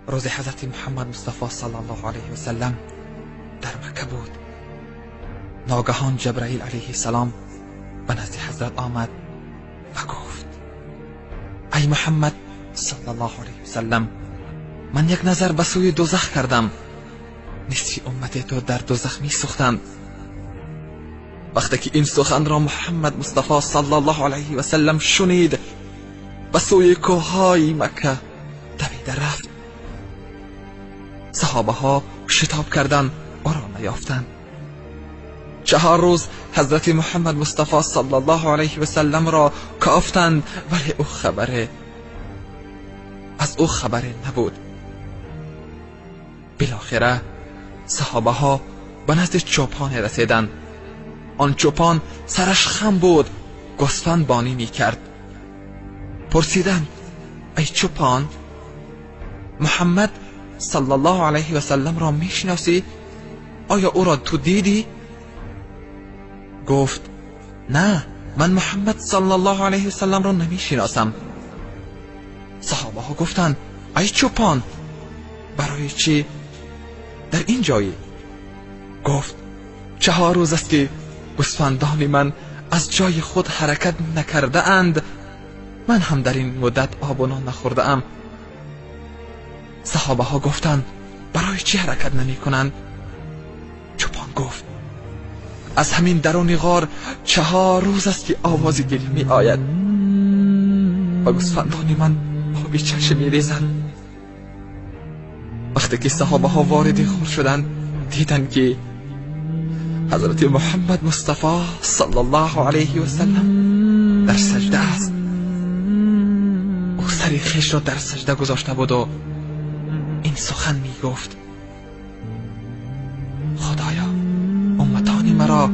روز حضرت محمد مصطفی صلی الله علیه و سلم در مکه بود. ناگهان جبرائیل علیه السلام به نزد حضرت آمد و گفت: ای محمد صلی الله علیه و سلم، من یک نظر به سوی دوزخ کردم، نصف امت تو در دوزخ می سوختند. وقتی که این سخن را محمد مصطفی صلی الله علیه و سلم شنید، به سوی کوههای مکه دویده رفت. صحابه ها شتاب کردند، او را نیافتند. 4 روز حضرت محمد مصطفی صلی الله علیه و سلم را کافتند، ولی از او خبری نبود. بالاخره صحابه ها به نزد چوپان رسیدند. آن چوپان سرش خم بود، گوسفند بانی می کرد. پرسیدند: ای چوپان، محمد صلی الله علیه و سلم را می شناسی؟ آیا او را تو دیدی؟ گفت: نه، من محمد صلی الله علیه و سلم را نمی شناسم. صحابه ها گفتند: ای چوپان، برای چی در این جایی؟ گفت: 4 روز است که گوسفندان من از جای خود حرکت نکرده اند، من هم در این مدت آب و نان نخورده ام. صحابه ها گفتند: برای چی حرکت نمی کنند؟ چوپان گفت: از همین درون غار 4 روز است که آواز گریه می آید و گوسفندان من آبی چشم می ریزند. وقتی که صحابه ها وارد غار شدند، دیدند که حضرت محمد مصطفی صلی الله علیه و سلم در سجده است. او سر خویش را در سجده گذاشته بود و این سخن می گفت: خدایا، امتان مرا